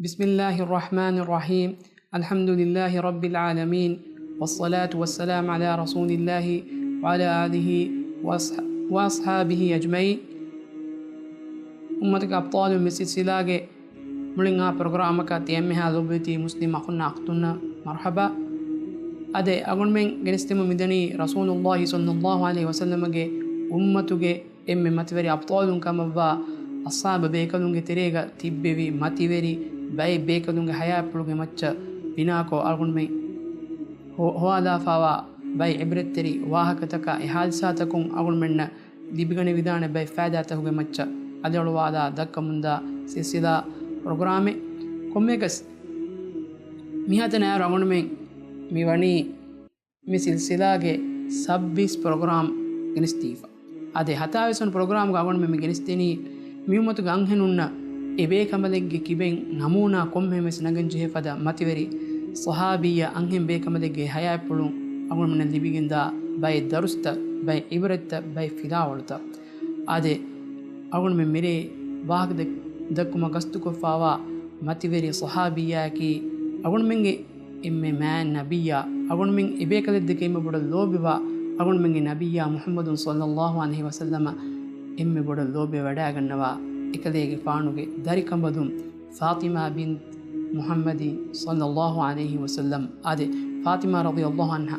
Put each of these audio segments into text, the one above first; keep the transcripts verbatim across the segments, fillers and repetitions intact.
بسم الله الرحمن الرحيم. الحمد لله رب العالمين، والصلاة والسلام على رسول الله وعلى آله وأصح-، وأصحابه أجمعين. އުއްމަތުގެ އަބްޠާލުން މި ސިލްސިލާގެ މުޅިން އާ ޕްރޮގްރާމަކަށް ތި އެންމެހާ ލޯބިވެތި މުސްލިމް އަޚުންނާ އަޚްތުންނަށް މަރްޙަބާ. އާދެ، އަޅުގަނޑުމެން ގެނެސްދެމުން މިދަނީ ރަސޫލުﷲ ޞައްލަﷲ ޢަލައިހި ވަސައްލަމަގެ އުއްމަތުގެ އެންމެ މަތިވެރި އަބްޠާލުން ކަމަށްވާ އަޞްޙާބު ބޭކަލުންގެ ތެރޭގަ ތިއްބެވި މަތިވެރި ބައެއް ބޭކަލުންގެ ޙަޔާތްޕުޅުގެ މައްޗަށް ބިނާކޮށް އަޅުގަނޑުމެން ހޮ-، ހޮވާލާފާވާ ބައެއް ޢިބްރަތްތެރި ވާހަކަތަކާ އެ ޙާދިސާތަކުން އަޅުގަނޑުމެންނަށް ލިބިގަނެވިދާނެ ބައެއް ފައިދާތަކުގެ މައްޗަށް އަލިއަޅުވާލާ ދައްކަމުންދާ ސިލްސިލާ ޕްރޮގްރާމެއް. ކޮންމެއަކަސް މިހާތަނަށް އައިރު އަޅުގަނޑުމެން މި ވަނީ މި ސިލްސިލާގެ ސައްބީސް ޕްރޮގްރާމް ގެނެސްދީފަ. އާދެ، ހަތާވީސް ވަނަ ޕްރޮގްރާމްގަ އަޅުގަނޑުމެން މި ގެނެސްދިނީ މި އުއްމަތުގެ އަންހެނުންނަށް އެ ބޭކަނބަލެއްގެ ކިބައިން ނަމޫނާ ކޮންމެހެން ވެސް ނަގަން ޖެހޭ ފަދަ މަތިވެރި ޞަޙާބިއްޔާ އަންހެން ބޭކަނބަލެއްގެ ޙަޔާތްޕުޅުން އަޅުގަނޑުމެންނަށް ލިބިގެންދާ ބައެއް ދަރުސްތައް، ބައެއް ޢިބްރަތްތައް، ބައެއް ފިލާވަޅުތައް. އާދެ، އަޅުގަނޑުމެން މިރޭ ވާހަކަ ދެ-، ދެއްކުމަށް ގަސްތުކޮށްފާވާ މަތިވެރި ޞަޙާބިއްޔާއަކީ އަޅުގަނޑުމެންގެ އެންމެ މާތް ނަބިއްޔާ، އަޅުގަނޑުމެން އެބޭކަލެއްދެކެ އެންމެ ބޮޑަށް ލޯބިވާ، އަޅުގަނޑުމެންގެ ނަބިއްޔާ މުޙައްމަދު ޞައްލަﷲ ޢަލައިހި ވަސައްލަމަ އެންމެ ބޮޑަށް ލޯބިވެވަޑައިގަންނަވާ އެކަލޭގެފާނުގެ ދަރިކަނބަލުން ފާޠިމާ ބިންތު މުޙައްމަދިން ޞައްލަﷲ ޢަލައިހި ވަސައްލަމް. އާދެ، ފާޠިމާ ރަޟިޔަﷲ ޢަންހާ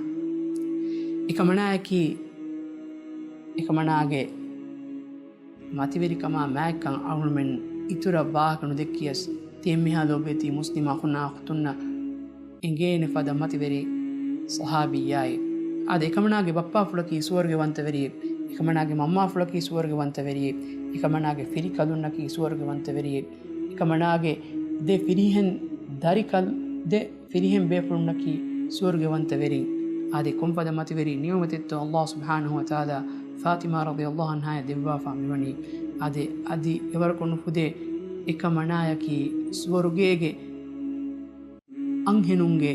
އެކަމަނާއަކީ، އެކަމަނާގެ މަތިވެރިކަމާ މާތްކަން އަޅުގަނޑުމެން އިތުރަށް ވާހަކަ ނުދެއްކިޔަސް، ތި އެންމެހާ ލޯބިވެތި މުސްލިމް އަޚުންނާ އަޚްތުންނަށް އެނގޭނެ ފަދަ މަތިވެރި ޞަޙާބިއްޔާއެއް. އާދެ، އެކަމަނާގެ ބައްޕާފުޅަކީ ސުވަރުގެ ވަންތަވެރިއެއް، އެކަމަނާގެ މަންމާފުޅަކީ ސުވަރުގެ ވަންތަވެރިއެއް، އެކަމަނާގެ ފިރިކަލުންނަކީ ސުވަރުގެ ވަންތަވެރިއެއް، އެކަމަނާގެ ދެ ފިރިހެން ދަރިކަލް، ދެ ފިރިހެން ބޭފުޅުންނަކީ ސުވަރުގެ ވަންތަވެރިން. އާދެ، ކޮންފަދަ މަތިވެރި ނިޢުމަތެއްތޯ ﷲ ސުބްޙާނަހޫ ވަތަޢާލާ ފާޠިމާ ރަޟިޔަﷲ ޢަންހާޔަށް ދެއްވާފާ މިވަނީ. އާދެ، އަދި އެވަރަކު ނުފުދޭ އެކަމަނާޔަކީ ސުވަރުގޭގެ އަންހެނުންގެ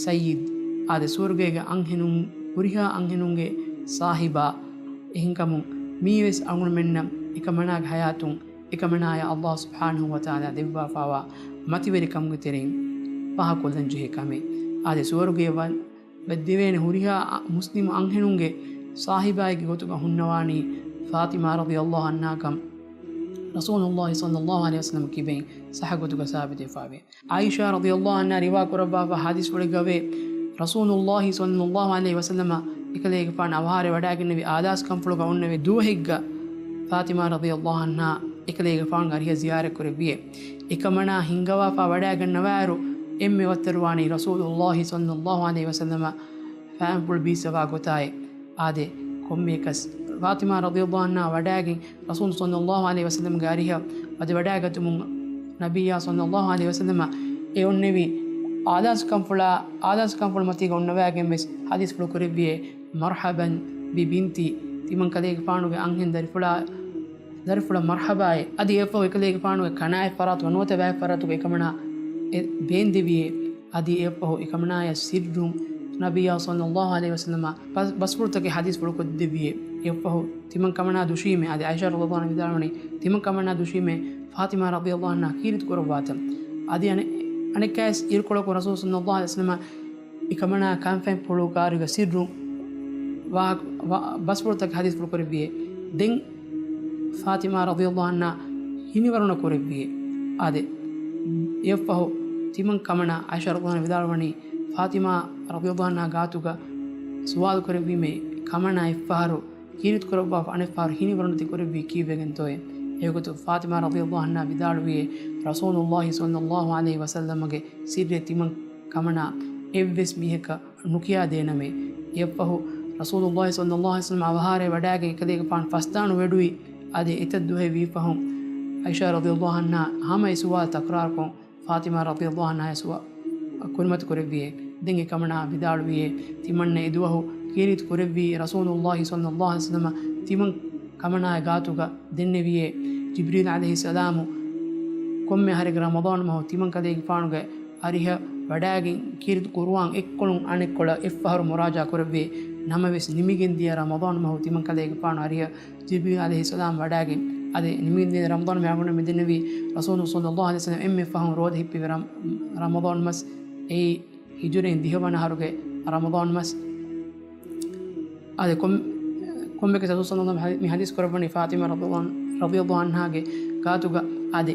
ސައްޔިދު. އާދެ، ސުވަރުގޭގެ އަންހެނުން، ހުރިހާ އަންހެނުންގެ ސާހިބާ. އެހެންކަމުން މީވެސް އަޅުގަނޑުމެންނަށް އެކަމަނާގެ ޙަޔާތުން އެކަމަނާޔަށް ﷲ ސުބްޙާނަހޫ ވަތަޢާލާ ދެއްވާފާވާ މަތިވެރިކަމުގެ ތެރެއިން ފާހަގަކޮށްލަން ޖެހޭ ކަމެއް. އާދެ، ސުވަރުގޭ ވަ-، ވެއްދެވޭނެ ހުރިހާ އަ-، މުސްލިމް އަންހެނުންގެ ސާހިބާއެއްގެ ގޮތުގަ ހުންނަވާނީ ފާޠިމާ ރަޟިޔަﷲ ޢަންހާ ކަމަށް ރަސޫލުﷲ ޞައްލަﷲ ޢަލައިހި ވަސައްލަމް ކިބައިން ޞައްޙަ ގޮތުގަ ސާބިތުވެފާވޭ. ޢާއިޝާ ރަޟިޔަﷲ ޢަންހާ ރިވާ ކުރައްވާފަ ޙަދީޘްފުޅެއްގަވޭ، ރަސޫލުﷲ ޞައްލަﷲ ޢަލައިހި ވަސައްލަމަ އެކަލޭގެފާނު އަވަހާރަވެވަޑައިގެންނެވި އާލާސްކަންފުޅުގަ އޮންނެވި ދުވަހެއްގަ ފާޠިމާ ރަޟިޔަﷲ ޢަންހާ އެކަލޭގެފާނުގެ އަރިހަށް ޒިޔާރަތްކުރެއްވިއޭ. އެކަމަނާ ހިންގަވާފާ ވަޑައިގަންނަވާއިރު، އެންމެ ވައްތަރުވާނީ ރަސޫލުﷲ ޞައްލަﷲ ޢަލައިހި ވަސައްލަމަ ފާންޕުޅު ބީއްސަވާ ގޮތާއޭ. އާދެ، ކޮންމެއަކަސް ފާޠިމާ ރަޟިޔަﷲ ޢަންހާ ވަޑައިގެން ރަސޫލު ޞައްލަﷲ ޢަލައިހި ވަސައްލަމްގެ އަރިހަށް ވަދެވަޑައިގަތުމުން، ނަބިއްޔާ ޞައްލަﷲ ޢަލައިހި ވަސައްލަމަ އެ އޮންނެވި އާލާސްކަންފުޅާ، އާލާސްކަންފުޅު މަތީގަ އޮންނަވައިގެން ވެސް ޙަދީޘްފުޅު ކުރެއްވިއޭ، މަރްޙަބަން ބިބިންތި، ތިމަން ކަލޭގެފާނުގެ އަންހެން ދަރިފުޅާ، ދަރިފުޅަށް މަރްޙަބާއޭ. އަދި އެއަށްފަހު އެކަލޭގެފާނުގެ ކަނާތް ފަރާތުގަ ނުވަތަ ބައެއް ފަރާތުގަ އެކަމަނާ އެ ބޭންދެވިއޭ. އަދި އެއަށްފަހު އެކަމަނާޔަށް ސިއްރުން ނަބިއްޔާ ޞައްލަﷲ ޢަލައިހި ވަސައްލަމަ ބަސް-، ބަސްފުޅުތަކެއް ޙަދީޘްފުޅުކޮށްދެއްވިއޭ. އެއަށްފަހު ތިމަން ކަމަނާ ދުށީމޭ. އަދި ޢާއިޝާ ރަޟިޔަﷲ ޢަންހާ ވިދާޅުވަނީ، ތިމަން ކަމަނާ ދުށީމޭ ފާޠިމާ ރަޟިޔަﷲ ޢަންހާ ކީރިތި ކުރައްވާތަން. އަދި އަނެ-، އަނެއްކާވެސް އިރުކޮޅަކު ރަސޫލު ޞައްލަﷲ ޢަލައިހި ވަސައްލަމަ އެކަމަނާ ކަންފަތްޕުޅު ކާރުގަ ސިއްރު ވާ-، ވާ-، ބަސްފުޅުތަކެއް ޙަދީޘްފުޅު ކުރެއްވިއޭ. ދެން ފާޠިމާ ރަޟިޔަﷲ ޢަންހާ ހިނިވަރުނަ ކުރެއްވިއޭ. އާދެ، އެއަށްފަހު ތިމަން ކަމަނާ ޢާއިޝާ ރަޟިޔަﷲ ޢަންހާ ވިދާޅުވަނީ، ފާޠިމާ ރަޟިޔަﷲ ޢަންހާ ގާތުގަ ސުވާލު ކުރެއްވީމޭ، ކަމަނާ އެއްފަހަރު ކީރިތި ކުރައްވާފަ އަނެއްފަހަރު ހިނިވަރުނަތި ކުރެއްވީ ކީއްވެގެންތޯއޭ؟ އެގޮތުން ފާޠިމާ ރަޟިޔަﷲ ޢަންހާ ވިދާޅުވިއޭ، ރަސޫލުﷲ ޞައްލަﷲ ޢަލައިހި ވަސައްލަމަގެ ސިއްރެއް ތިމަން ކަމަނާ އެއްވެސް މީހަކަށް ނުކިޔާދޭނަމޭ. އެއަށްފަހު ރަސޫލުﷲ ޞައްލަﷲ ޢަލައިހި ވަސައްލަމަ އަވަހާރަވެވަޑައިގެން އެކަލޭގެފާނު ފަސްދާނު ވެޑުވި. އަދި އެތައް ދުވަހެއް ވީފަހުން ޢާއިޝާ ރަޟިޔަﷲ ޢަންހާ ހަމަ އެ ސުވާލު ތަކުރާރުކޮށް، ފާޠިމާ ރަޟިޔަﷲ ޢަންހާ އެ ސުވާ-، ކުރިމަތި ކުރެއްވިއޭ. ދެން އެ ކަމަނާ ވިދާޅުވިއޭ، ތިމަންނަ އެ ދުވަހު ކީރިތި ކުރެއްވީ ރަސޫލުﷲ ޞައްލަﷲ ޢަލައިހި ވަސައްލަމަ ތިމަން ކަމަނާގެ ގާތުގަ ދެންނެވިއޭ. ޖިބްރީލް ޢަލައިހިއްސަލާމު ކޮންމެ އަހަރެއްގެ ރަމަޟާން މަހު ތިމަން ކަލޭގެފާނުގެ އަރިހަށް ވަޑައިގެން ކީރިތި ޤުރުއާން އެއްކޮޅުން އަނެއްކޮޅަށް އެއްފަހަރު މުރާޖަޢާ ކުރެއްވި. ނަމަވެސް ނިމިގެން ދިޔަ ރަމަޟާން މަހު ތިމަން ކަލޭގެފާނު އަރިހަށް ޖިބްރީލް ޢަލައިހިއްސަލާމް ވަޑައިގެން އަދި ނިމިގެންދިޔަ ރަމަޟާން މަހުގަ މިދެންނެވީ ރަސޫލު ޞައްލައްލާހު ޢަލައިހި ވަސައްލަމަ އެންމެ ފަހުން ރޯދަ ހިއްޕިވި ރަމް-، ރަމަޟާން މަސް. އެއީ ހިޖުރީން ދިހަވަނަ އަހަރުގެ ރަމަޟާން މަސް. އާދެ، ކޮން-، ކޮންމެއަކަސް ރަސޫލު ޞައްލައްލާހު ޢަލައިހި ވަސައްލަމަ މި ޙަދީޘް ކުރައްވަނީ ފާޠިމާ ރަޟިޔައްލާހު ޢަން-، ރަޟިޔައްލާހު ޢަންހާގެ ގާތުގަ. އާދެ،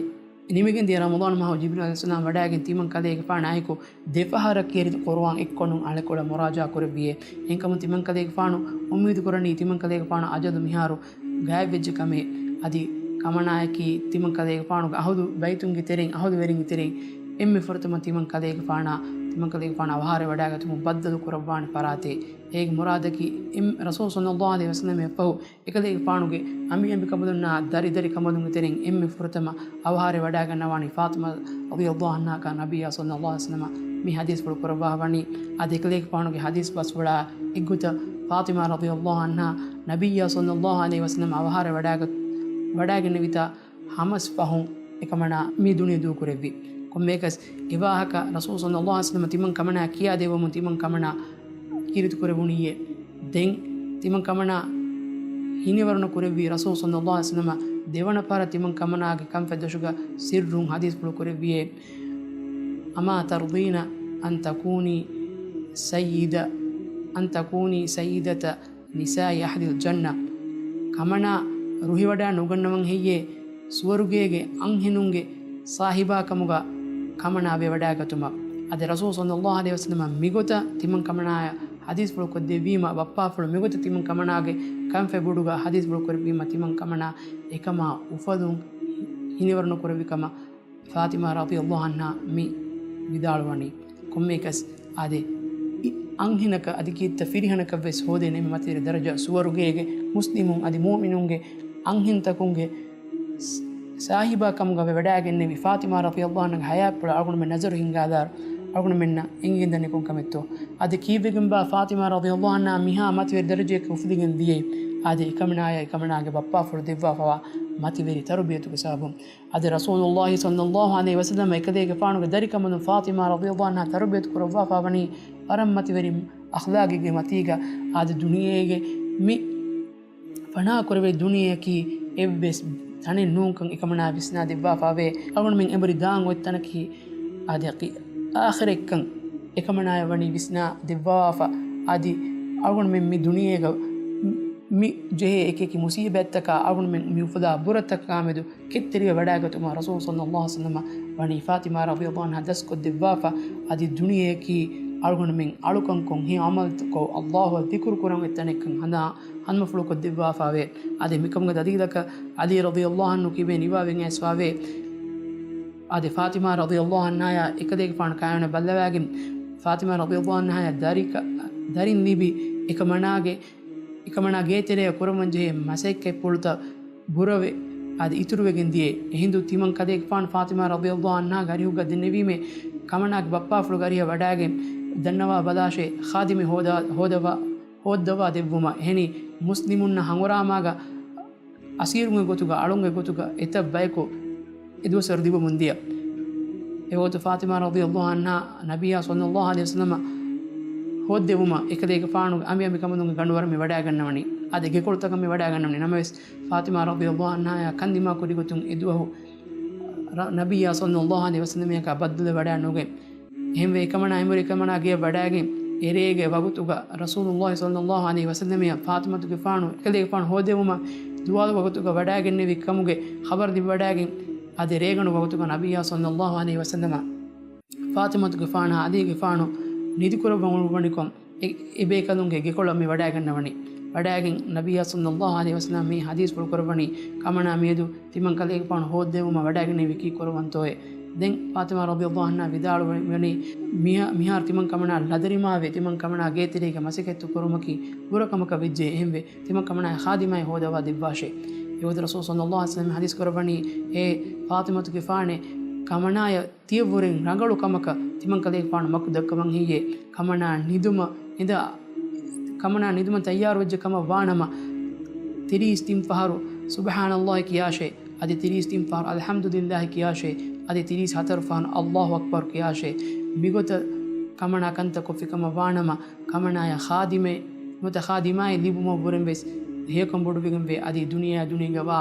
ނިމިގެންދިޔަ ރަމަޟާން މަހު ޖިބްރީލު ޢަލައިހިއްސަލާމް ވަޑައިގެން ތިމަން ކަލޭގެފާނާއެކު ދެފަހަރަށް ކީރިތި ޤުރުއާން އެއްކޮށް ނޫން އަޅެކޮޅަށް މުރާޖަޢާ ކުރެއްވިއޭ. އެހެންކަމުން ތިމަން ކަލޭގެފާނު އުއްމީދު ކުރަނީ ތިމަން ކަލޭގެފާނު އަޖަލު މިހާރު ގާތްވެއްޖެ ކަމޭ. އަދި ކަމަނާއަކީ ތިމަން ކަލޭގެފާނުގެ އަހުލު ބައިތުންގެ ތެރެއިން، އަހުލުވެރިންގެ ތެރެއިން އެންމެ ފުރަތަމަ ތިމަން ކަލޭގެފާނާ، ތިމަން ކަލޭގެފާނާ އަވަހާރަވެވަޑައިގަތުމުން ބައްދަލު ކުރައްވާނެ ފަރާތެއް. އޭގެ މުރާދަކީ އެން-، ރަސޫލު ޞައްލައްލާހު ޢަލައިހި ވަސައްލަމައަށްފަހު އެކަލޭގެފާނުގެ އަނބިއަނބިކަނބަލުންނާ ދަރިދަރިކަނބަލުންގެ ތެރެއިން އެންމެ ފުރަތަމަ އަވަހާރަވެވަޑައިގަންނަވާނީ ފާޠިމާ ރަޟިޔައްލާހު ޢަންހާއަކާ ނަބިއްޔާ ޞައްލައްލާހު ޢަލައިހި ވަސައްލަމަ. މި ޙަދީޘްފުޅު ކުރައްވާފަވަނީ. އަދި އެކަލޭގެފާނުގެ ޙަދީޘް ބަސްފުޅާ އެއްގޮތަށް ފާޠިމާ ރަޟިޔައްލާހު ޢަންހާ ނަބިއްޔާ ޞައްލައްލާހު ޢަލައިހި ވަސައްލަމަ އަވަހާރަވެވަޑައިގަ-، ވަޑައިގެންނެވިތާ ހަމަސް ފަހުން އެކަމަނާ މި ދުނިޔެ ދޫކުރެއްވި. ކޮންމެއަކަސް އެވާހަކަ ރަސޫލު ޞައްލައްލާހު ޢަލައިހި ވަސައްލަމަ ތިމަން ކަމަނާ ކިޔާދެއްވަމުން ތިމަން ކަމަނާ ކީރިތިކުރެވުނީއޭ. ދެން ތިމަން ކަމަނާ ހިނިވަރުނަ ކުރެއްވީ ރަސޫލު ޞައްލައްލާހު ޢަލައިހި ވަސައްލަމަ ދެވަނަ ފަހަރަށް ތިމަން ކަމަނާގެ ކަންފަތް ދޮށުގަ ސިއްރުން ޙަދީޘްފުޅު ކުރެއްވިއޭ. أما ترضين أن تكوني سيدة، أن تكوني سيدة نساء أهل الجنة. ކަމަނާ ރުހިވަޑައި ނުގަންނަވަން ހެއްޔޭ ސުވަރުގޭގެ އަންހެނުންގެ ސާހިބާ ކަމުގަ ކަމަނާ ވެވަޑައިގަތުމަށް؟ އަދި ރަސޫލު ޞައްލައްލާހު ޢަލައިހި ވަސައްލަމަ މިގޮތަށް ތިމަން ކަމަނާޔަށް ޙަދީޘްފުޅު ކޮށްދެއްވީމަ، ބައްޕާފުޅު މިގޮތަށް ތިމަން ކަމަނާގެ ކަންފަތް ބޮޑުގަ ޙަދީޘްފުޅު ކުރެއްވީމަ، ތިމަން ކަމަނާ އެކަމާ އުފަލުން ހިނިވަރު ނުކުރެއްވި ކަމަށް ފާޠިމާ ރަޟިޔައްލާހު ޢަންހާ މި ވިދާޅުވަނީ. ކޮންމެއަކަސް އާދެ، އި-، އަންހެނަކަށް އަދި ކީއްތަ ފިރިހެނަކަށް ވެސް ހޯދޭ ނެމެ މަތިވެރި ދަރަޖަ ސުވަރުގޭގެ މުސްލިމުން އަދި މުއުމިނުންގެ އަންހެންތަކުންގެ ސާހިބާ ކަމުގަ ވެވަޑައިގެންނެވި ފާޠިމާ ރަޟިޔައްލާހު ޢަންހާގެ ޙަޔާތްޕުޅަށް އަޅުގަނޑުމެން ނަޒަރު ހިންގާލާއިރު، އަޅުގަނޑުމެންނަށް އެނގިގެންދަނީ ކޮންކަމެއްތޯ؟ އަދި ކީއްވެގެންބާ ފާޠިމާ ރަޟިޔައްލާހު ޢަންހާ މިހާ މަތިވެރި ދަރަޖައަކަށް އުފުލިގެން ދިޔައީ؟ އާދެ، އެކަމަނާޔަށް އެކަމަނާގެ ބައްޕާފުޅު ދެއްވާފަވާ މަތިވެރި ތަރުބިޔަތުގެ ސަބަބުން. އަދި ރަސޫލުއްލާހި ޞައްލައްލާހު ޢަލައިހި ވަސައްލަމަ އެކަލޭގެފާނުގެ ދަރިކަނބަލުން ފާޠިމާ ރަޟިޔައްލާހު ޢަންހާ ތަރުބިޔަތު ކުރައްވާފަ ވަނީ ވަރަށް މަތިވެރި އަޚްލާގެއްގެ މަތީގަ. އާދެ، ދުނިޔޭގެ މި ފަނާކުރެވޭ ދުނިޔެއަކީ އެއްވެސް ތަނެއް ނޫންކަން އެކަމަނާ ވިސްނާ ދެއްވާފަވޭ. އަޅުގަނޑުމެން އެނބުރި ދާން އޮތް ތަނަކީ އާދެ، އަޚި-، އާޚިރަތްކަން އެކަމަނާޔަށް ވަނީ ވިސްނާ ދެއްވާފަ. އަދި އަޅުގަނޑުމެން މި ދުނިޔޭގަ މި ޖެހޭ އެކިއެކި މުސީބާތްތަކާ، އަޅުގަނޑުމެން މި އުފުލާ ބުރަތަކާމެދު ކެތްތެރިވެ ވަޑައިގަތުމަށް ރަސޫލު ޞައްލައްލާހު ޢަލައިހި ވަސައްލަމަ ވަނީ ފާޠިމާ ރަޟިޔައްލާހު ޢަންހާ ދަސްކޮށްދެއްވާފަ. އަދި ދުނިޔެއަކީ އަޅުގަނޑުމެން އަޅުކަންކޮށް ހެޔޮ ޢަމަލުތަކޮށް ﷲ އަށް ޛިކުރު ކުރަން އޮތް ތަނެއްކަން ހަނދާ ހަނދުމަފުޅުކޮށްދެއްވާފަވޭ. އަދި މިކަމުގެ ދަލީލަކަށް ޢަލީ ރަޟިޔައްލާހު ޢަންހު ކިބޭން ރިވާވެގެން އައިސްފަވޭ. އަދި ފާޠިމާ ރަޟިޔައްލާހު ޢަންހާޔާ އެކަލޭގެފާނު ކާއިނު ބައްލަވާގެން ފާޠިމާ ރަޟިޔައްލާހު ޢަންހާޔާ ދަރިކަ-، ދަރިން ލިބި އެކަމަނާގެ އެކަމަނާ ގޭތެރެއަށް ކުރަމުންޖެހޭ މަސައްކަތްޕުޅުތައް ބުރަވެ އަދި އިތުރުވެގެން ދިޔައީ. އެހިނދު ތިމަން ކަލޭގެފާނު ފާޠިމާ ރަޟިޔައްލާހު ޢަންހާގެ އަރިހުގަ ދެންނެވީމޭ، ކަމަނާގެ ބައްޕާފުޅުގެ އަރިހަށް ވަޑައިގެން ދަންނަވާ ބަލާށޭ، ޚާދިމެއް ހޯދާ-، ހޯދަވާ-، ހޯއްދަވާ ދެއްވުމަށް. އެހެނީ، މުސްލިމުންނަށް ހަނގުރާމާގަ އަސީރުންގެ ގޮތުގަ، އަޅުންގެ ގޮތުގަ އެތައް ބަޔަކު އެދުވަސްވަރު ދިބުމުން ދިޔަ. އެގޮތު ފާޠިމާ ރަޟިޔައްލާހު ޢަންހާ ނަބިއްޔާ ޞައްލައްލާހު ޢަލައިހި ވަސައްލަމަ ހޯއްދެވުމަށް އެކަލޭގެފާނުގެ އަނބިއަނބިކަނބަލުންގެ ގަނޑުވަރަށް މި ވަޑައިގަންނަވަނީ. އަދި ގެކޮޅުތަކަށް މި ވަޑައިގަންނަވަނީ. ނަމަވެސް، ފާޠިމާ ރަޟިޔައްލާހު ޢަންހާޔާ ކަންދިމާ ކުރި ގޮތުން އެދުވަހު ރަ-، ނަބިއްޔާ ޞައްލައްލާހު ޢަލައިހި ވަސައްލަމައަކާ ބައްދަލުވެ ވަޑައިނުގެން. އެހެންވެ، އެކަމަނާ އެނބުރި އެކަމަނާ ގެޔަށް ވަޑައިގެން އެރޭގެ ވަގުތުގަ ރަސޫލުއްލާހި ޞައްލައްލާހު ޢަލައިހި ވަސައްލަމައަށް ފާޠިމަތުގެފާނު އެކަލޭގެފާނު ހޯއްދެވުމަށް ދުވާލު ވަގުތުގަ ވަޑައިގެންނެވި ކަމުގެ ޚަބަރު ލިބިވަޑައިގެން، އަދި ރޭގަނޑު ވަގުތުގަ ނަބިއްޔާ ޞައްލައްލާހު ޢަލައިހި ވަސައްލަމަ ފާޠިމަތުގެފާނާ ޢަލީގެފާނު ނިދިކުރައްވަން އުޅުއްވަނިކޮށް، އެ-، އެބޭކަލުންގެ ގެކޮޅަށް މި ވަޑައިގަންނަވަނީ. ވަޑައިގެން ނަބިއްޔާ ޞައްލައްލާހު ޢަލައިހި ވަސައްލަމަ މި ޙަދީޘްފުޅު ކުރައްވަނީ، ކަމަނާ މިއަދު ތިމަން ކަލޭގެފާނު ހޯއްދެވުމަށް ވަޑައިގެންނެވީ ކީއްކުރައްވަންތޯއޭ؟ ދެން ފާޠިމާ ރަޟިޔައްލާހު ޢަންހާ ވިދާޅުވަނީ، މިހާ-، މިހާރު ތިމަން ކަމަނާ ލަދަރިމާވެ، ތިމަން ކަމަނާ ގޭތެރޭގެ މަސައްކަތްތައް ކުރުމަކީ ބުރަ ކަމަކަށް ވެއްޖެ. އެހެންވެ، ތިމަން ކަމަނާ ޚާދިމާއެއް ހޯދަވާ ދެއްވާށޭ. އެގޮތަށް ރަސޫލު ޞައްލައްލާހު ޢަލައިހި ވަސައްލަމަ ޙަދީޘް ކުރައްވަނީ، އޭ ފާޠިމަތުގެފާނޭ، ކަމަނާޔަށް ތިޔަށްވުރެން ރަނގަޅު ކަމަކަށް ތިމަން ކަލޭގެފާނު މަކު ދައްކަވަން ހެއްޔޭ؟ ކަމަނާ ނިދުމަށް އިނދާ، ކަމަނާ ނިދުމަށް ތައްޔާރުވެއްޖެ ކަމަށް ވާނަމަ، ތިރީސް ތިން ފަހަރު ސުބްޙާނައްލާހި ކިޔާށޭ، އަދި ތިރީސް ތިން ފަހަރު އަލްޙަމްދުލިއްލާހި ކިޔާށޭ، އަދި ތިރީސް ހަތަރު ފަހަރު އައްލާހު އަކްބަރު ކިޔާށޭ. މިގޮތަށް ކަމަނާ ކަންތައް ކޮށްފި ކަމަށް ވާނަމަ، ކަމަނާޔަށް ޚާދިމެއް، ނުވަތަ ޚާދިމާއެއް ލިބުމަށްވުރެން ވެސް ހެޔޮކަން ބޮޑުވެގެންވޭ. އަދި ދުނިޔެއާ ދުނިޔޭގަ ވާ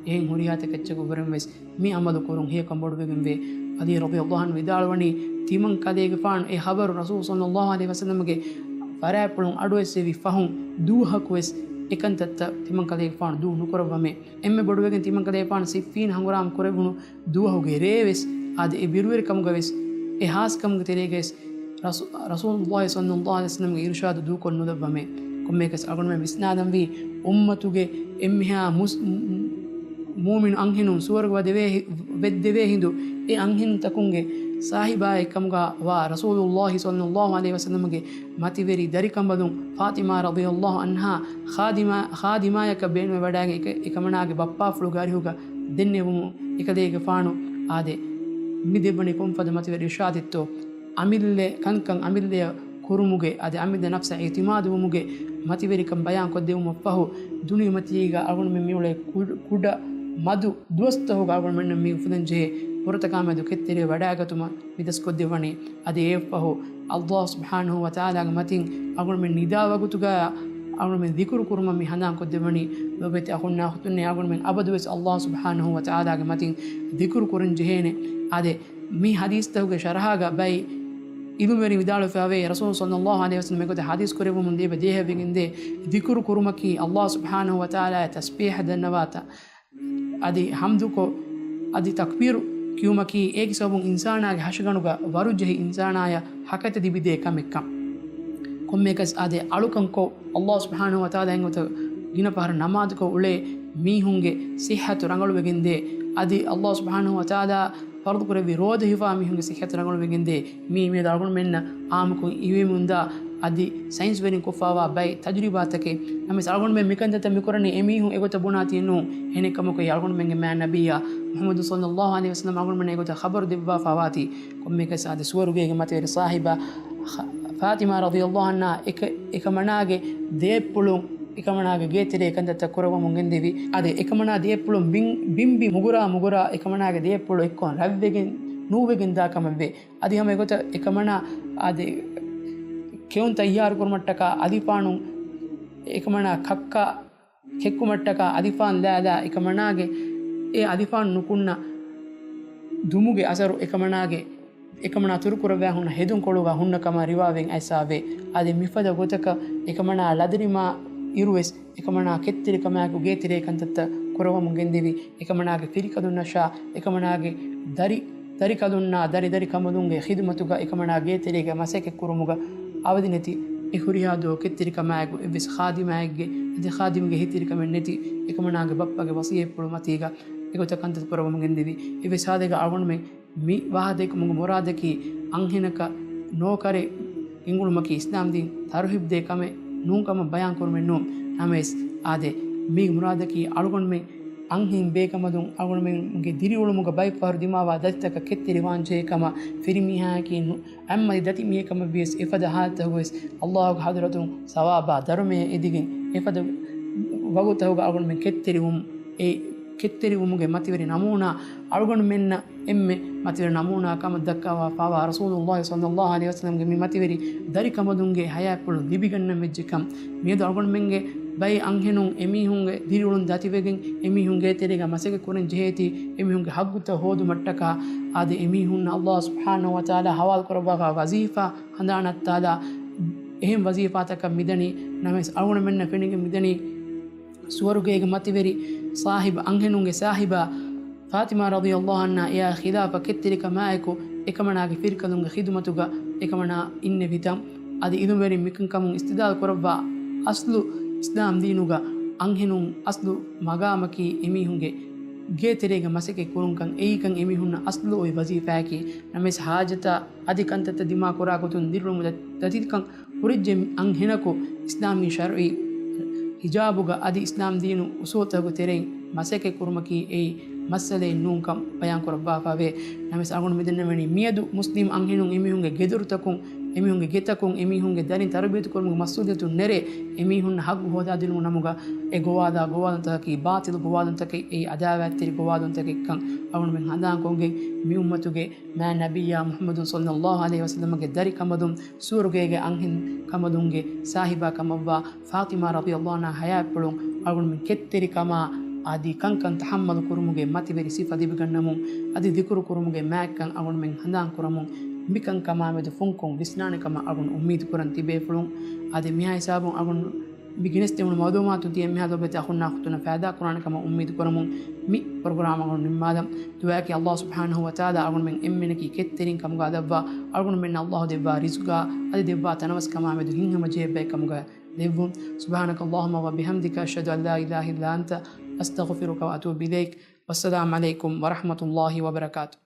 އެހެން ހުރިހާ ތަކެއްޗަކު ވުރެން ވެސް މި ޢަމަލު ކުރުން ހެޔޮކަން ބޮޑުވެގެންވޭ. ޢަލީ ރަޟިޔަﷲ ޢަންހު ވިދާޅުވަނީ، ތިމަން ކަލޭގެފާނު އެ ޚަބަރު ރަސޫލު ޞައްލަﷲ ޢަލައިހި ވަސައްލަމްގެ ފަރާތްޕުޅުން އަޑުއެއްސެވި ފަހުން ދުވަހަކު ވެސް އެކަންތައްތައް ތިމަން ކަލޭގެފާނު ދޫ ނުކުރައްވަމޭ. އެންމެ ބޮޑުވެގެން ތިމަން ކަލޭގެފާނު ޞިއްފީން ހަނގުރާމަ ކުރެވުނު ދުވަހުގެ ރޭވެސް އާދެ، އެ ބިރުވެރިކަމުގަ ވެސް، އެ ޚާއްޞަކަމުގެ ތެރޭގަ ވެސް ރަސޫ-، ރަސޫލުﷲ ޞައްލަﷲ ޢަލައިހި ވަސައްލަމްގެ އިރުޝާދު ދޫކޮށް ނުލައްވަމޭ. ކޮންމެއަކަސް އަޅުގަނޑުމެން ވިސްނާލަންވީ، އުއްމަތުގެ އެންމެހާ މުސް-، މޫމިނު އަންހެނުން ސުވަރުގެ ވަދެވޭ ހި-، ވެއްދެވޭ ހިނދު، އެ އަންހެނުންތަކުންގެ ޞާޙިބާއެއްކަމުގަ ވާ ރަސޫލުﷲ ޞައްލަﷲ ޢަލައިހި ވަސައްލަމްގެ މަތިވެރި ދަރިކަނބަލުން ފާޠިމާ ރަޟިޔަﷲ ޢަންހާ ޚާދިމާ-، ޚާދިމާޔަކަށް ބޭނުންވެވަޑައިގެން އެކަ-، އެކަމަނާގެ ބައްޕާފުޅުގެ އަރިހުގަ ދެންނެވުމުން އެކަލޭގެފާނު އާދެ، މި ދެއްވަނީ ކޮންފަދަ މަތިވެރި އިރުޝާދެއްތޯ؟ އަމިއްލަ ކަންކަން އަމިއްލަޔަށް ކުރުމުގެ އަދި އަމިއްލަ ނަފްސަށް އިޢުތިމާދުވުމުގެ މަތިވެރިކަން ބަޔާން ކޮށްދެވުމަށްފަހު، ދުނިޔެމަތީގަ އަޅުގަނޑުމެން މިއުޅޭ ކު-، ކުޑަ މަދު ދުވަސްތަހުގަ އަޅުގަނޑުމެންނަށް މި އުފުލަންޖެހޭ ފުރަތަކާމެދު ކެތްތެރިވެ ވަޑައިގަތުމަށް މި ދަސްކޮށްދެއްވަނީ. އަދި އެއަށްފަހު، ﷲ ސުބްޙާނަހޫ ވަތަޢާލާގެ މަތިން އަޅުގަނޑުމެން ނިދާ ވަގުތުގަ އަޅުގަނޑުމެން ޛިކުރު ކުރުމަށް މި ހަނދާން ކޮށްދެއްވަނީ. ލޯބިވެތި އަޚުންނާ އުޚުތުންނޭ، އަޅުގަނޑުމެން އަބަދުވެސް ﷲ ސުބްޙާނަހޫ ވަތަޢާލާގެ މަތިން ޛިކުރު ކުރަން ޖެހޭނެ. އާދެ، މި ޙަދީޘްތަކުގެ ޝަރަޙާގަ ބައި ޢިލްމުވެރިން ވިދާޅުވެފައިވޭ، ރަސޫލު ޞައްލަﷲ ޢަލައިހި ވަސައްލަމް އެގޮތަށް ޙަދީޘް ކުރެއްވުމުން ލިޔެބަ ދޭހަވެގެންދޭ ޛިކުރު ކުރުމަކީ ﷲ ސުބްޙާނަހޫ ވަތަޢާލާއަށް ތަސްބީޙަ ދަންނަވާތާ، އަދި ޙަމްދުކޮށް، އަދި ތަކްބީރު ކިޔުމަކީ އޭގެ ސަބަބުން އިންސާނާގެ ހަށިގަނޑުގަ ވަރު ޖެހި އިންސާނާޔަށް ހަކަތަ ލިބިދޭ ކަމެއްކަން. ކޮންމެއަކަސް އާދެ، އަޅުކަންކޮށް، ﷲ ސުބްޙާނަހޫ ވަތަޢާލާ އެންގޮތަށް ގިނަ ފަހަރަށް ނަމާދުކޮށް އުޅޭ މީހުންގެ ޞިއްޙަތު ރަނގަޅުވެގެންދޭ. އަދި ﷲ ސުބްޙާނަހޫ ވަތަޢާލާ ފަރުޟުކުރެއްވި ރޯދަ ހިފާ މީހުންގެ ޞިއްޙަތު ރަނގަޅުވެގެންދޭ. މީ މިއަދު އަޅުގަނޑުމެންނަށް ޢާއްމުކޮށް އިވެމުންދާ އަދި ސައިންސްވެރިން ކޮށްފައިވާ ބައެއް ތަޖުރިބާތަކެއް. ނަމަވެސް އަޅުގަނޑުމެން މިކަންތައްތައް މިކުރަނީ އެމީހުން އެގޮތަށް ބުނާތީނު. އެހެނެއްކަމަކު އަޅުގަނޑުމެންގެ މާތް ނަބިއްޔާ މުޙައްމަދު ޞައްލަﷲ ޢަލައިހި ވަސައްލަމް އަޅުގަނޑުމެންނަށް އެގޮތަށް ޚަބަރު ދެއްވާފައިވާތީ، ކޮންމެއަކަސް އާދެ، ސުވަރުގޭގެ މަތިވެރި ޞާޙިބާ ފާ-، ފާޠިމާ ރަޟިޔަﷲ ޢަންހާ އެކަ-، އެކަމަނާގެ ދޭއްޕުޅުން އެކަމަނާގެ ގޭތެރޭ ކަންތައްތައް ކުރައްވަމުން ގެންދެވި. އާދެ، އެކަމަނާ ދޭއްޕުޅުން ބިން-، ބިންބި މުގުރާ މުގުރާ އެކަމަނާގެ ދޭއްޕުޅު އެއްކޮށް ރަތްވެގެން ނޫވެގެން ދާ ކަމެއްވޭ. އަދި ހަމަ އެގޮތަށް އެކަމަނާ އާދެ، ކެއުން ތައްޔާރު ކުރުމަށްޓަކާ އަލިފާނު އެކަމަނާ ކައްކާ ކެއްކުމަށްޓަކާ އަލިފާން ލާލާ އެކަމަނާގެ އެ އަލިފާން ނުކުންނަ ދުމުގެ އަސަރު އެކަމަނާގެ، އެކަމަނާ ތުރުކުރައްވާ ހުންނަ ހެދުންކޮޅުގަ ހުންނަ ކަމަށް ރިވާވެގެން އައިސާވޭ. އަދި މިފަދަ ގޮތަކަށް އެކަމަނާ ލަދަރިމާ އިރުވެސް އެކަމަނާ ކެތްތެރިކަމާއެކު ގޭތެރޭ ކަންތައްތައް ކުރައްވަމުން ގެންދެވި. އެކަމަނާގެ ފިރިކަލުންނަށާ އެކަމަނާގެ ދަރި، ދަރިކަލުންނާ ދަރި ދަރި ކަނބަލުންގެ ޚިދުމަތުގަ އެކަމަނާ ގޭތެރޭގަ މަސައްކަތް ކުރުމުގަ އަވަދިނެތި އެ ހުރިހާ ދުވަހު ކެތްތެރިކަމާއެކު އެއްވެސް ޚާދިމާއެއްގެ އަދި ޚާދިމުގެ އެހީތެރިކަމެއް ނެތި އެކަމަނާގެ ބައްޕަގެ ވަޞިއްޔަތްޕުޅު މަތީގަ އެގޮތަށް ކަންތައް ކުރައްވަމުން ގެންދެވި. އެއްވެސް ހާލެއްގަ އަޅުގަނޑުމެން މި ވާހަކަ ދެއްކުމުގެ މުރާދަކީ އަންހެނަކަށް ނޯކަރެއް ގެންގުޅުމަކީ އިސްލާމްދީން ތަރުހީބްދޭ ކަމެއް ނޫން ކަމަށް ބަޔާން ކުރުމެއް ނޫން. ނަމަވެސް އާދެ، މީގެ މުރާދަކީ އަޅުގަނޑުމެން އަންހެން ބޭކަނބަލުން އަޅުގަނޑުމެންގެ ދިރިއުޅުމުގަ ބައެއްފަހަރު ދިމާވާ ދަތިތަކަށް ކެތްތެރިވާން ޖެހޭ ކަމަށް ފިރިމީހާއަކީ ނު-، އަތްމަތި ދަތި މީހެއް ކަމަށްވިޔަސް އެފަދަ ހާލަތަކުވެސް ﷲގެ ޙަޟްރަތުން ސަވާބާ ދަރުމަޔަށް އެދިގެން އެފަދަ ވަގުތަކުގަ އަޅުގަނޑުމެން ކެތްތެރިވުން، އެ ކެތްތެރިވުމުގެ މަތިވެރި ނަމޫނާ އަޅުގަނޑުމެންނަށް އެންމެ މަތިވެރި ނަމޫނާ ކަމަށް ދައްކަވާފައިވާ ރަސޫލުﷲ ޞައްލަﷲ ޢަލައިހި ވަސައްލަމްގެ މި މަތިވެރި ދަރިކަނބަލުންގެ ޙަޔާތްޕުޅު ލިބިގަންނަން ވެއްޖެކަން. މިއަދު އަޅުގަނޑުމެންގެ ބައެއް އަންހެނުން އެމީހުންގެ ދިރިއުޅުން ދަތިވެގެން އެމީހުން ގޭތެރޭގަ މަސައްކަތް ކުރަން ޖެހޭތީ، އެމީހުންގެ ޙައްޤުތައް ހޯދުމަށްޓަކާ އާދެ، އެމީހުންނަށް ﷲ ސުބްޙާނަހޫ ވަތަޢާލާ ޙަވާލު ކުރައްވާފައިވާ ވަޒީފާ ހަނދާން އައްތާލާ އެހެން ވަޒީފާތަކަށް މިދަނީ. ނަމަވެސް އަޅުގަނޑުމެންނަށް ފެނިގެން މިދަނީ ސުވަރުގޭގެ މަތިވެރި ޞާޙިބު، އަންހެނުންގެ ސާޙިބާ ފާޠިމާ ރަޟިޔަﷲ ޢަންހާ އެއާ ޚިލާފަށް ކެތްތެރިކަމާއެކު އެކަމަނާގެ ފިރިކަލުންގެ ޚިދުމަތުގަ އެކަމަނާ އިންނެވިތަން. އަދި ޢިލްމުވެރިން މިކަންކަމުން އިސްތިދްލާލު ކުރައްވާ، އަޞްލު އިސްލާމް ދީނުގަ އަންހެނުން އަޞްލު މަގާމަކީ އެމީހުންގެ ގޭތެރޭގަ މަސައްކަތް ކުރުންކަން، އެއީކަން އެމީހުންނަށް އަޞްލު އޮތް ވަޒީފާއަކީ. ނަމަވެސް ޙާޖަތާ އަދި ކަންތައްތައް ދިމާކުރާ ގޮތުން ދިރިއުޅުމުގެ ދަތިކަން ހުރެއްޖެ އަންހެނަކު އިސްލާމީ ޝަރުޢީ ހިޖާބުގަ އަދި އިސްލާމް ދީނު އުސޫލުތަކުގެ ތެރެއިން މަސައްކަތް ކުރުމަކީ އެއީ މައްސަލައެއް ނޫންކަން ބަޔާން ކުރައްވާފައިވޭ. ނަމަވެސް އަޅުގަނޑު މިދަންނަވަނީ މިއަދު މުސްލިމް އަންހެނުން އެމީހުންގެ ގެދޮރުތަކުން، އެމީހުންގެ ގެތަކުން، އެމީހުންގެ ދަރިން ތަރުބިޔަތު ކުރުމުގެ މަސްއޫލިއްޔަތުން ނެރެ، އެމީހުންނަށް ޙައްޤު ހޯދާދިނުމުގެ ނަމުގަ އެ ގޮވާލާ ގޮވާލުންތަކަކީ ބާޠިލު ގޮވާލުންތަކެއް، އެއީ ޢަދާވާތްތެރި ގޮވާލުންތަކެއްކަން އަޅުގަނޑުމެން ހަނދާންކޮށްގެން މި އުއްމަތުގެ މާތް ނަބިއްޔާ މުޙައްމަދު ޞައްލަﷲ ޢަލައިހި ވަސައްލަމްގެ ދަރި ކަނބަލުން، ސުވަރުގޭގެ އަންހެން ކަނބަލުންގެ ސާހިބާ ކަމަށްވާ ފާޠިމާ ރަޟިޔަﷲ ޢަންހާ ޙަޔާތްޕުޅުން އަޅުގަނޑުމެން ކެތްތެރިކަމާ އަދި ކަންކަން ތަޙައްމަލު ކުރުމުގެ މަތިވެރި ސިފަ ލިބިގަންނަމުން، އަދި ޛިކުރު ކުރުމުގެ މާތްކަން އަޅުގަނޑުމެން ހަނދާން ކުރަމުން، މިކަންކަމާމެދު ފުންކޮށް ވިސްނާނެ ކަމަށް އަޅުގަނޑު އުއްމީދު ކުރަން ތިބޭފުޅުން. އަދި މިހާ ހިސާބުން އަޅުގަނޑު މި ގެނެސްދެވުނު މަޢުލޫމާތު ދިޔަ މިހާ ލޮބުވެތި އަޚުންނާ އުޚްތުންނަށް ފައިދާ ކުރާނެ ކަމަށް އުއްމީދު ކުރަމުން މި ޕްރޮގްރާމް އަޅުގަނޑު ނިންމާލަން. ދުޢާއަކީ އައްލާހު ސުބްޙާނަހޫ ވަތަޢާލާ އަޅުގަނޑުމެން އެންމެނަކީ ކެތްތެރިން ކަމުގަ ލައްވާ، އަޅުގަނޑުމެންނަށް އައްލާހު ދެއްވާ ރިޒުގާ އަދި ދެއްވާ ތަނަވަސްކަމާމެދު ހިތްހަމަޖެހޭ ބައެއް ކަމުގަ ލެއްވުން. سبحانك اللهم وبحمدك، أشهد أن لا إله إلا أنت، أستغفرك وأتوب إليك. والسلام عليكم ورحمة الله وبركاته.